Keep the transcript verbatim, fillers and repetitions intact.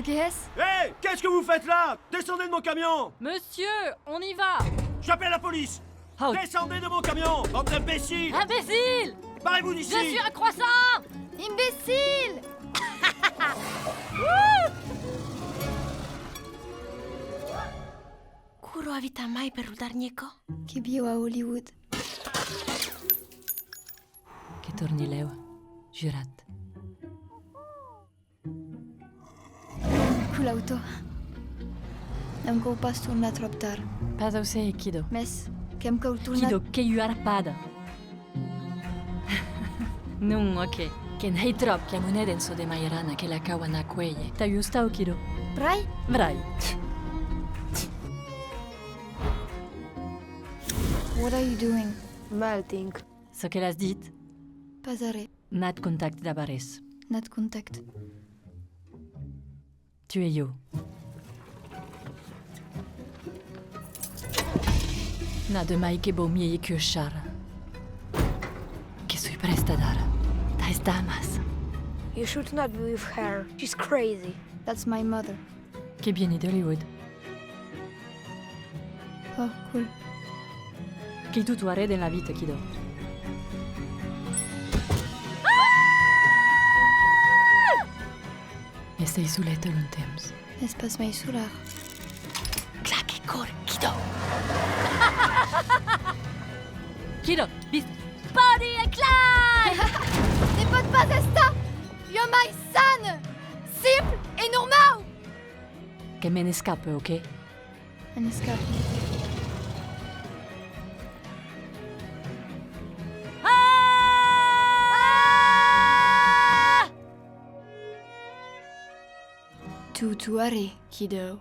Qu'est-ce ? Hé, qu'est-ce que vous faites là ? Descendez de mon camion ! Monsieur, on y va ! J'appelle la police ! Descendez de mon camion, bande d'imbéciles ! Imbécile ! Barrez-vous d'ici ! Je suis un croissant ! Imbécile ! Quora aviá mai per lo darnièr còp? Que viu a Hollywood. Que torni lèu, jurat. Quel autor. Ne'm cau pas tornar tròp tard. Pas ausèr, Kido. Mès que'm cau tornar. Kido, qu'ei ua arpada. Non, ok. Que'n hèi tròp qu'a moneda en çò de Majorana, que la cau anar cuélher. Tà ua ostau, Kido. Brai? Brai. What are you doing? Melting. Çò que l'as dit? Pas arré. Nat contact dab arrés. Nat contact. Tu e jo. Nada mai que vau mielhs qu'ua charra. Que soi prèsta d'ara. Tàs damas. You should not be with her. She's crazy. That's my mother. Que vieni d'Hollywood. Oh, cool. Qu'ei tot arré dens la vita, Kido. Mès sei soleta a long temps. N'ès pas mai sola. Clac e còr, Kido! Kido, vist! Bonnie e Clyde! Ne pòt pas estar ua mai sana, simple e normau! Que me n'escape, ok? Me'n escapi. Ah! Tu, tu arré, Kido.